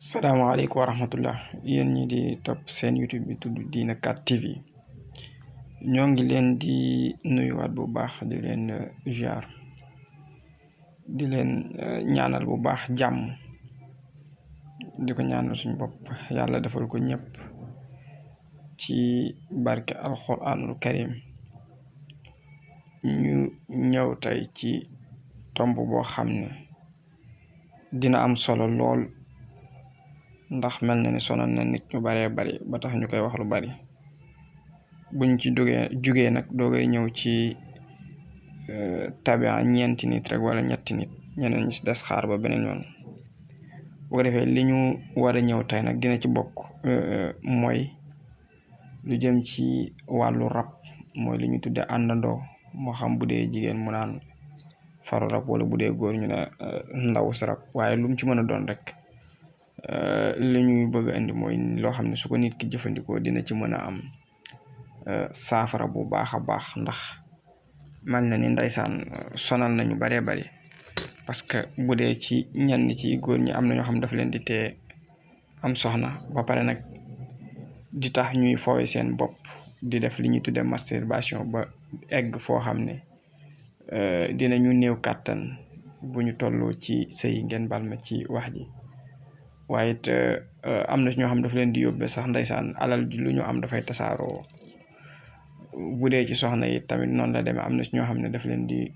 salaamaaleykum wa rahmatullah yéen ñi di topp seen YouTube bi tudd Diina 4 TV ñoo ngi leen di nuyuwaat bu baax di leen ziar di leen ñaanal bu baax jàmm di ko ñaanal suñu bopp yàlla defal ko ñëpp ci barke alxuraanul karim ñu ñëw tey ci tomb boo xam ne dina am solo lool ndax mel na ni sonal na nit ñu baree bari ba tax ñu koy wax lu bari buñ ci jugee nag doogay ñëw ci tabia ñeenti nit rek wala ñetti nit ñeneen ñi si des xaar ba beneen yoon bu ko defee li ñu war a ñëw tey nag dina ci bokk mooy lu jëm ci wàllu rab mooy li ñu tuddee àndandoo moo xam bu dee jigéen mu naan faru rab wala bu dee góor ñu ne ndaw si rab waaye lu mu ci mën a doon rek li ñuy bëgg a indi mooy loo xam ne su ko nit ki jëfandikoo dina ci mën a am saafara bu baax a baax ndax mel na ni ndeysaan sonal nañu baree bari parce que bu dee ci ñenn ci góor ñi am na ñoo xam daf leen di tee am soxna ba pare nag di tax ñuy foowe seen bopp di def li ñuy tuddee masturbation ba egg foo xam ne dinañu néew kàttan bu ñu tolloo ci sëy ngeen bal ma ci wax ji waaye it am na ñoo xam daf leen di yóbbe sax ndeysaan alal lu ñu am dafay tasaaroo bu dee ci soxna yi tamit noonu la demee am na ñoo xam ne daf leen di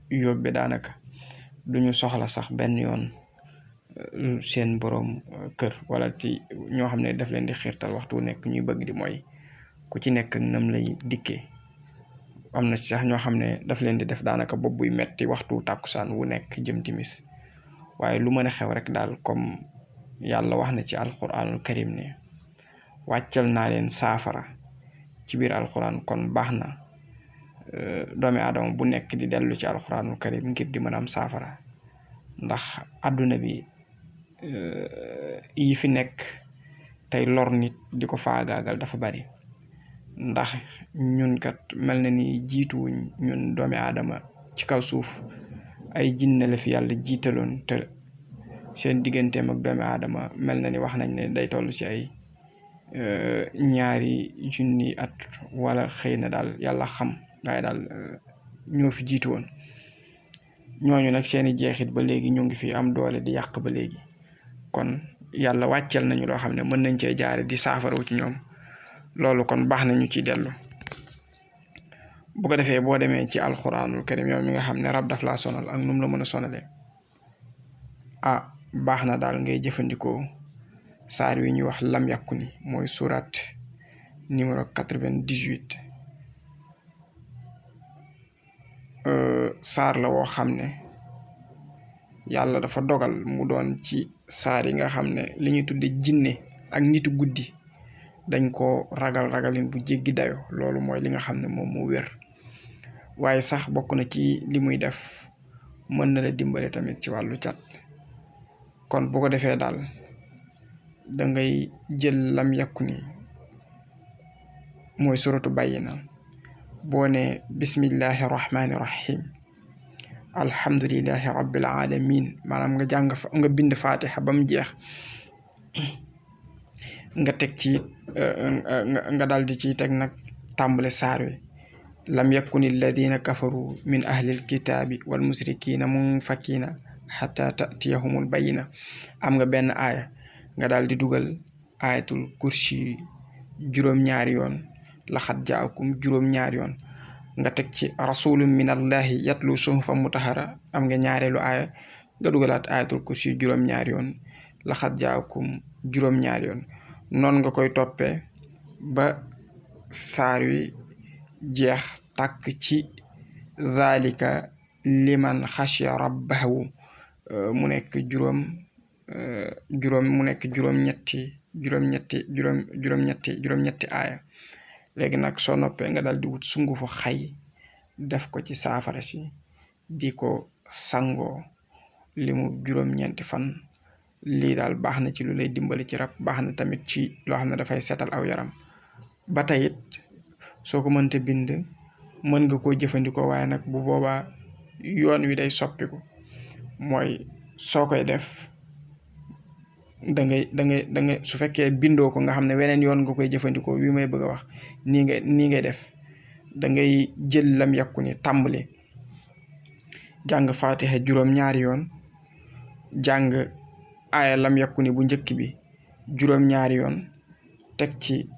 yóbbe daanaka duñu soxla sax benn yoon seen borom kër wala ci ñoo xam ne daf leen di xiirtal waxtu nekk ñuy bëgg di mooy ku ci nekk nam lay dikkee am na ci sax ñoo xam ne daf leen di def daanaka bopp buy metti waxtu tàkkusaan wu nekk jëm timis waaye lu mën a xew rek daal comme yàlla wax na ci alquranul karim ne wàccal naa leen saafara ci biir alquran kon baax na doomi aadama bu nekk di dellu ci alquranul karim ngir di mën a am saafara ndax àdduna bi yi fi nekk tey lor nit di ko faagaagal dafa bari ndax ñun kat mel na ni jiituwuñ ñun doomi aadama ci kaw suuf ay jinne la fi yàlla jiitaloon te seen digganteem ak doomi aadama mel na ni wax nañ ne day toll ci ay 2 junni at wala xëy na daal yàlla xam waaye daal ñoo fi jiitu woon ñooñu nag seeni jeexit ba léegi ñu ngi fi am doole di yàq ba léegi kon yàlla wàcceel nañu loo xam ne mën nañ cee jaare di saafarawu ci ñoom loolu kon baax na ñu ci dellu bu ko defee boo demee ci alxuraanul karim yow mi nga xam ne rab daf laa sonal ak num la mën a sonalee baax na daal ngay jëfandikoo saar wi ñuy wax lam yàkku ni mooy surat numéro 98 saar la woo xam ne yàlla dafa dogal mu doon ci saar yi nga xam ne li ñuy tudde jinne ak nitu guddi dañ ko ragalin bu jéggi dayo loolu mooy li nga xam ne moom moo wér waaye sax bokk na ci li muy def mën na la dimbale tamit ci wàllu cat kon bu ko defee daal da ngay jël lam yàkku ni mooy suratu Bayyina boo ne bismillahi rahmani rahim alhamdulillahi rabbil alamin maanaam nga jàng nga bind fatiha ba mu jeex nga teg ci nga daal di ci teg nag tàmbale saar wi lam yakuni alladina kafaru min ahlil kitaabi wal musrikina munfakina xata tatiyahumul bayyina am nga benn aaya nga daal di dugal ayatul kursi juróom-ñaari yoon laxat jaakum juróom-ñaari yoon nga teg ci rasulun min allahi yatlu suhufan mutahhara am nga ñaareelu aaya nga dugalaat ayatul kursi juróom-ñaari yoon laxat jaakum juróom-ñaari yoon noonu nga koy toppee ba saar wi jeex tàkk ci zalika liman xashiya rabbahu mu nekk juróom-ñetti aaya léegi nag soo noppee nga daal di wut sungufu xay def ko ci saafara si di ko sangoo limu juróom-ñeenti fan lii daal baax na ci lu lay dimbali ci rab baax na tamit ci loo xam ne dafay seetal aw yaram ba tey it soo ko mënta bind mën nga koo jëfandikoo waaye nag bu boobaa yoon wi day soppiku mooy soo koy def da ngay su fekkee bindoo ko nga xam ne weneen yoon nga koy jëfandikoo wi may bëgg a wax nii ngay def da ngay jël lam yakku ni tàmbali jàng fatiha juróom-ñaari yoon jàng aaya lam yakku ni bu njëkk bi juróom-ñaari yoon teg ci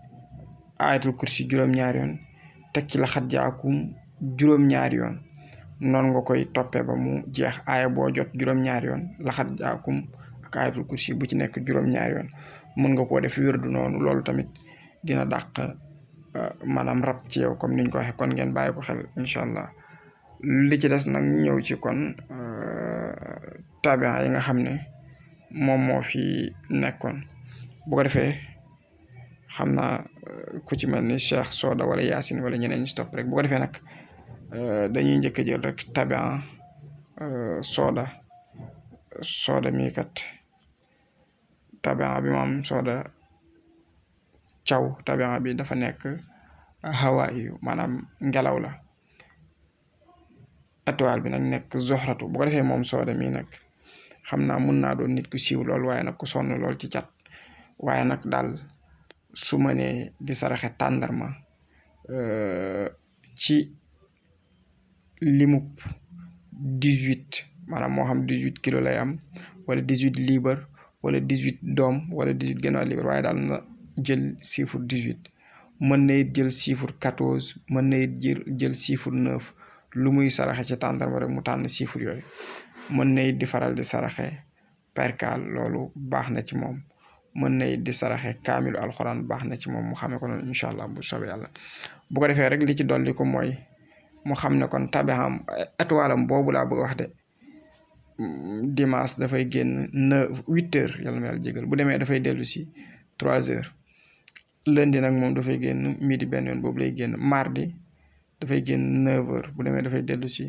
aayatul kursi juróom-ñaari yoon teg ci laxat jaakum juróom-ñaari yoon noonu nga koy toppee ba mu jeex aaya boo jot juróom-ñaari yoon laxat jaakum ak aayatul kursi bu ci nekk juróom-ñaari yoon mën nga koo def wérdu noonu loolu tamit dina dàq maanaam rab ci yow comme niñ ko waxee kon ngeen bàyyi ko xel incha allah li ci des nag ñëw ci kon tabian yi nga xam ne moom moo fi nekkoon bu ko defee xam naa ku ci mel ni Cheikh Soda wala Yacine wala ñeneen ñi si topp rek bu ko defee nag dañuy njëkk a jël rek tabian Soda mii kat tabian bi moom Soda caw tabian bi dafa nekk hawa yu maanaam ngelaw la étoile bi nag nekk zoxratu bu ko defee moom Soda mii nag xam naa mun naa doon nit ku siiw lool waaye nag ku sonn lool ci cat waaye nag daal su ma nee di saraxe tàndarma ci limub 18 maanaam moo xam 18 kilos lay am wala 18 libre wala 18 doom wala 18 genn wàll libre waaye daal na jël chiffre 18 mën na it jël chiffre 14 mën na it jël chiffre 9 lu muy saraxe ci tàndarma rek mu tànn chiffre yooyu mën na it di faral di saraxe perkaal loolu baax na ci moom mën na it di saraxe kaamilu alxuraan baax na ci moom mu xamee ko noonu incha allah bu soobee yàlla bu ko defee rek li ci dolli ko mooy mu xam ne kon tabixam étoilam boobu laa bëgg wax de dimanche dafay génn 8 heures yàlla na yàlla jégal bu demee dafay dellu si 3 heures lundi nag moom dafay génn midi benn yoon boobu lay génn mardi dafay génn 9 heures bu demee dafay dellu si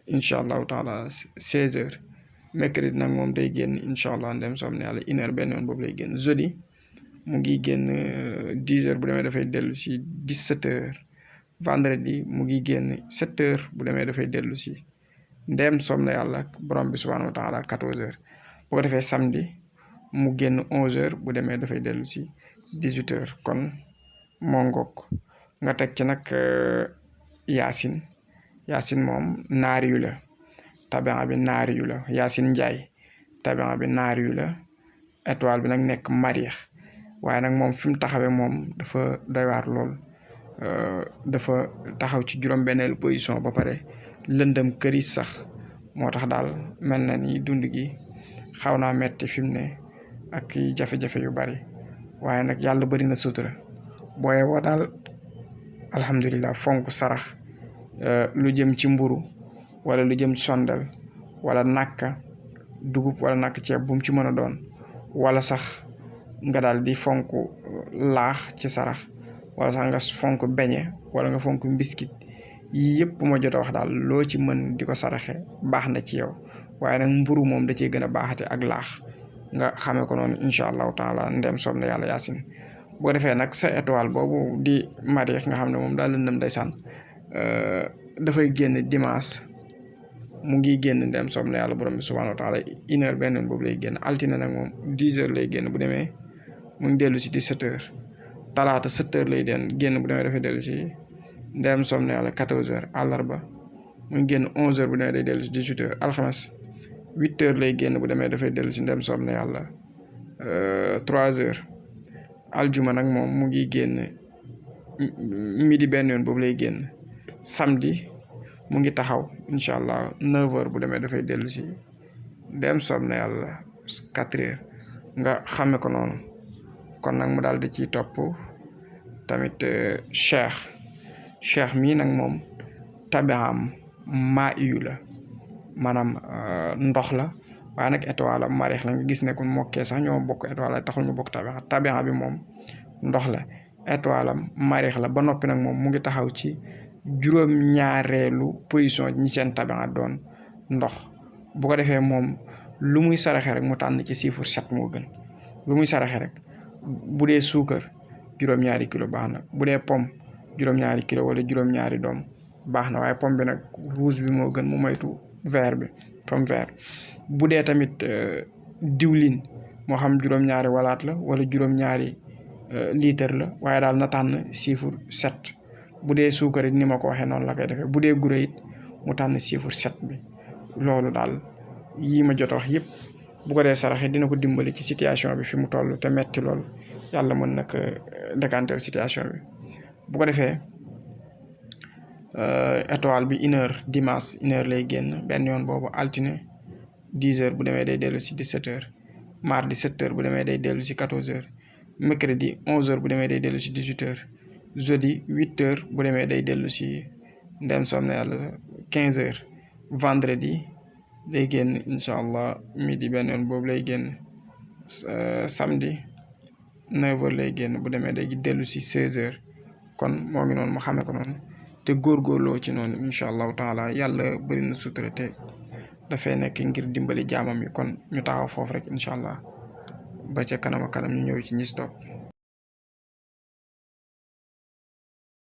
incha allahu taala 16 heures mercredi nag moom day génn incha allah ndem soom ne yàlla 1 heure benn yoon boobu lay génn jeudi mu ngi génn 10 heures bu demee dafay dellu si 17 heures vendredi mu ngi génn 7 heures bu demee dafay dellu si ndem soom na yàlla borom bi subhanahu wa taala 14 heures bu ko defee samedi mu génn 11 heures bu demee dafay dellu si 18 heures kon moo ngoog nga teg ci nag Yacine moom naari yu la tabian bi naari yu la Yacine Ndiaye tabian bi naari yu la étoile bi nag nekk mariix waaye nag moom fi mu taxawee moom dafa doy waar lool dafa taxaw ci juróom-benneelu position ba pare lëndëm këris sax moo tax daal mel na ni dund gi xaw naa metti fi mu ne ak jafe-jafe yu bari waaye nag yàlla bari na sutura booye woo daal alhamdulilah fonk sarax lu jëm ci mburu wala lu jëm ci sondel wala nakka dugub wala nakk ceeb bu mu ci mën a doon wala sax nga daal di fonk laax ci sarax wala sax nga fonk beñe wala nga fonk mbiskit yii yëpp ma jot a wax daal loo ci mën di ko saraxe baax na ci yow waaye nag mburu moom da cee gën a baaxate ak laax nga xamee ko noonu incha allahu taala ndem soob na yàlla Yacine boo defee nag sa étoile boobu di mariix nga xam ne moom daal lëndëm ndeysaan dafay génn dimanche mu ngi génn ndem soob na yàlla borom bi subhanahu wa taala 1 heure benn boobu lay génn altine nag moom 10 heures lay génn bu demee mu ngi dellu si 17 heures talaata 7 heures lay génn bu demee dafay dellu si ndem soob na yàlla 14 heures àllarba mu ngi génn 11 heures bu demee day dellu si 18 heures alxames 8 heures lay génn bu demee dafay dellu si ndem soob na yàlla 3 heures aljuma nag moom mu ngi génn midi benn yoon boobu lay génn samedi mu ngi taxaw incha allah 9 heures bu demee dafay dellu si ndem soob na yàlla 4 heures nga xame ko noonu kon nag mu daal di ciy topp tamit cheikh mii nag moom tabiam maa iyu la maanaam ndox la waaye nag étoile am mariix la nga gis ne kon mokkee sax ñoo bokk étoile la taxul ñu bokk tabian bi moom ndox la étoile am mariix la ba noppi nag moom mu ngi taxaw ci juróom-ñaareelu position ñi seen tabian doon ndox bu ko defee moom lu muy saraxe rek mu tànn ci chiffre 7 moo gën lu muy saraxe rek bu dee suukar juróom-ñaari kilo baax na bu dee pomme juróom-ñaari kilo wala juróom-ñaari doom baax na waaye pomme bi nag rouge bi moo gën mu moytu vert bi pomme vert bu dee tamit diwlin moo xam juróom-ñaari walaat la wala juróom-ñaari litre la waaye daal na tànn chiffre 7 bu dee suukar it ni ma ko waxee noonu la koy defee bu dee guro it mu tànn chiffre 7 bi loolu daal yii ma jot a wax yëpp bu ko dee saraxe dina ko dimbali ci situation bi fi mu toll te metti lool yàlla mën na ko décanter situation bi bu ko defee étoile bi 1h dimanche 1h lay génn benn yoon boobu altine 10h bu demee day dellu si 17h mardi 7h bu demee day dellu si 14h mercredi 11h bu demee day dellu si 18h jeudi 8h bu demee day dellu si ndem soom na yàlla 15h vendredi lay génn incha allah midi benn yoon boobu lay génn samedi 9h lay génn bu demee day dellu si 16h kon moo ngi noonu mu xamee ko noonu te góorgóorloo ci noonu incha allahu taala yàlla bëri na sutura te dafay nekk ngir dimbali jaamam yi kon ñu taxaw foofu rek incha allah ba ca kanam a kanam ñu ñëw ci ñi si topp